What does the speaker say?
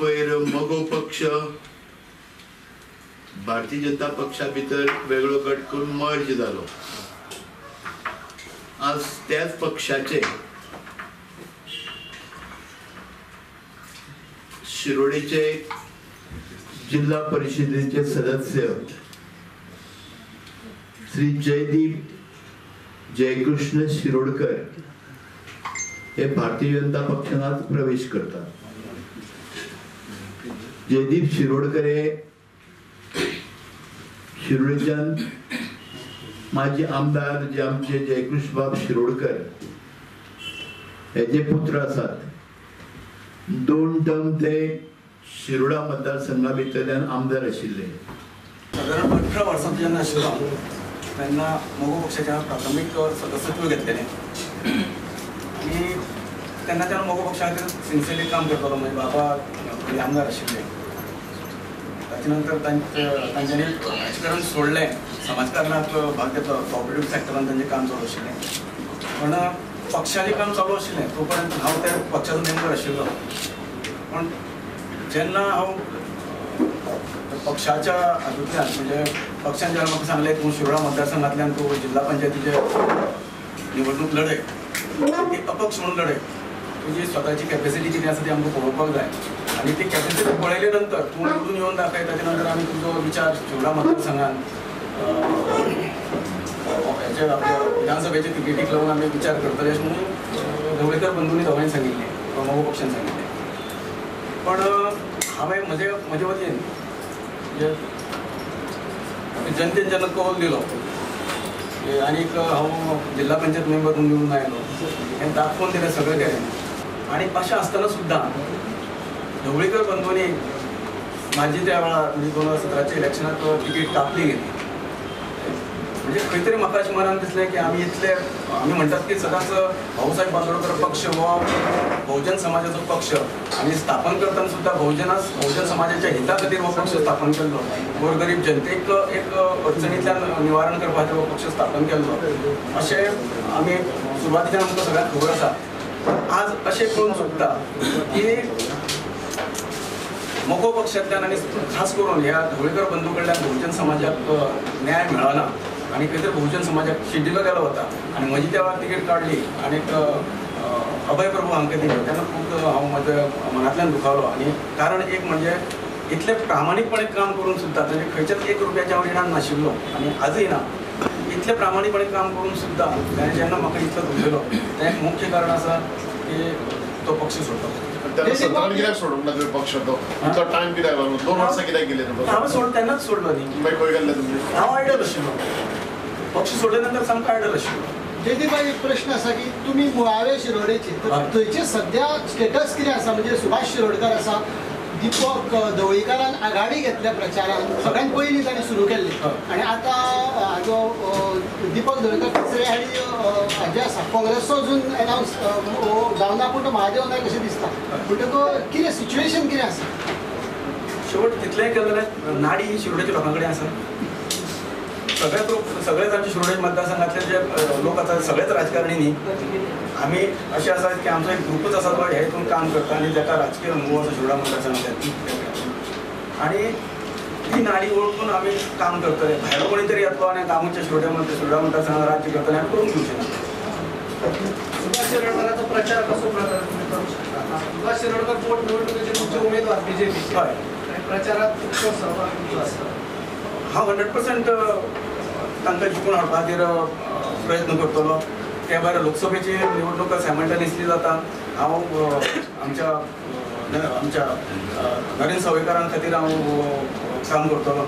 पयर मगो पक्ष भारतीय जनता पक्षा भितर वेगळो गट करून मर्ज जालो. आज त्याच पक्षाचे शिरोडेचे जिल्हा परिषदेचे सदस्य श्री जयदीप जयकृष्ण शिरोडकर हे भारतीय जनता पक्षात प्रवेश करतात. जयदीप शिरोडकर हे शिरोडेच्यान माजी आमदार जे आमचे जयकृष्ण बाब शिरोडकर हेजे पुत्र आसात. 2 टर्म ते शिरोडा मतदारसंघा भितरल्यान आमदार आशिल्ले. सादारण 18 वर्सां जेन्ना आशिल्लो तेन्ना मगो पक्षाच्या प्राथमीक सदस्यत्व घेतलेलें आनी तेन्नाच्यान मगो पक्षा खातीर सिन्सियरली काम करतालो. म्हणजे बाबा पयलीं आमदार आशिल्ले, ताचे नंतर तांच्यांनी राजकारण सोडलें, समाजकारणाक भाग घेतलो, कॉपरेटीव सॅक्टरान तांचें काम चालू आशिल्लें. पण पक्षाचें काम चालू आशिल्लें तो पर्यंत हांव त्या पक्षाचो मेंबर आशिल्लो. पण जेन्ना हांव पक्षाच्या हातूंतल्यान म्हणजे पक्षान जेन्ना म्हाका सांगलें तूं शिरोडा मतदारसंघांतल्यान तूं जिल्हा पंचायतीचे निवडणूक लढय, ती अपक्ष म्हणून लढय, तुजी स्वताची कॅपेसिटी कितें आसा ती आमकां पळोवपाक जाय आनी ती कॅपेसिटी पळयले नंतर तूं निवडून येवन दाखय, ताच्या नंतर आमी तुजो विचार शिरोडा मतदारसंघान हेचे आपल्या विधानसभेचे तिकेटीक लागून आमी विचार करतले अशें म्हणून ढवळीकर बंधूंनी दोगांय सांगिल्लें, मगो पक्षान सांगिल्लें. पण हांवें म्हजे म्हजे वतीन म्हणजे जनतेन जेन्ना कौल दिलो आनीक हांव जिल्हा पंचायत मेंबर म्हणून निवडून आयलो हें दाखोवन दिलें सगळें केलें. आनी अशें आसतना सुद्दां ढवळीकर बंधूंनी म्हाजी त्या वेळार म्हणजे 2017 इलेक्शनाक तिकीट कापली गेली. म्हणजे खंय तरी म्हाका अशें मनान दिसलें की आमी इतले आमी म्हणटात की सदांच भाऊसाहेब बांदोडकर पक्ष हो बहुजन समाजाचो पक्ष आनी स्थापन करतना सुद्दां बहुजन समाजाच्या हिता खातीर हो पक्ष स्थापन केल्लो, गोरगरीब जनतेक एक अडचणींतल्यान निवारण करपा खातीर हो पक्ष स्थापन केल्लो अशें आमी सुरवातीच्यान आमकां सगळ्यांक खबर आसा. आज अशें कळून चुकता की मगो पक्षांतल्यान आनी खास करून ह्या ढवळीकर बंधू कडल्यान बहुजन समाजाक न्याय मेळना आनी खंय तरी बहुजन समाजाक शिडिल्लो गेलो वता. आनी म्हजी त्या वेळार तिकेट काडली आनी अभय प्रभू हांकां दिली तेन्ना खूब हांव म्हज्या मनांतल्यान दुखावलो. आनी कारण एक म्हणजे इतले प्रामाणीकपणे काम करून सुद्दां म्हणजे खंयच्याच 1 रुपयाच्या हांव रिणान नाशिल्लो आनी आजूय ना, इतले प्रामाणीकपणे काम करून सुद्दां ताणें जेन्ना म्हाका इतलो दुखयलो तें एक मुख्य कारण आसा की तो पक्ष सोडलो. कित्याक सोडूंक ना तुवें पक्ष? तो इतलो टायम कित्याक लागलो? 2 वर्सां कित्याक गेली? हांवें तेन्नाच सोडलो न्ही. मागीर खंय गेल्ले तुमी? हांव आयडल आशिल्लो, पक्ष सोडले नंतर सामको आयडल आशिल्लो. जयदीप एक प्रश्न आसा की तुमी मुळावे शिरोडेचे, तर थंयचे सद्या स्टेटस कितें आसा? म्हणजे सुभाष शिरोडकर आसा, दीपक ढवळीकारान आघाडी घेतल्या प्रचारान, सगळ्यांत पयलीं ताणें सुरू केल्ली आनी आतां हाजो दीपक ढवळीकर तिसरे आनी हाजे आसा काँग्रेसचो अजून एनावन्स जावना, पूण तो महादेव नायक अशें दिसता. म्हणटकच कितें सिच्युएशन कितें आसा? शेवट तितलेंय केलें जाल्यार नाडी ही शिरोडेच्या लोकां कडेन आसा. सगळेच लोक सगळेच आमचे शिरोडे मतदारसंघातले जे लोक आसा सगळेच राजकारणी न्ही, आमी अशें आसा की आमचो एक ग्रुपूच आसा तो हे हितून काम करता आनी जाका राजकीय अनुभव आसा शिरोडा मतदारसंघांतल्यान आनी ती नाडी वळखून आमी काम करतले. भायलो कोणी तरी येतलो आनी आमच्या शिरोड्या मतदारसंघात राज्य करतले आमी करूंक दिवचें ना. सुभाष शिरोडकराचो प्रचार कसो प्रकारे तुम्ही करू शकता? सुभाष शिरोडकर पोटनिवडणुकीचे तुमचे उमेदवार बीजेपीचे, हय, प्रचारात तुमचो सहभाग तुमचो आसता? हांव 100% तांकां जिखून हाडपा खातीर प्रयत्न करतलो. त्या भायर लोकसभेची निवडणूक सायमल्टेनियसली जाता. हांव आमच्या आमच्या नरेंद्र सावयकारां खातीर हांव काम करतलो.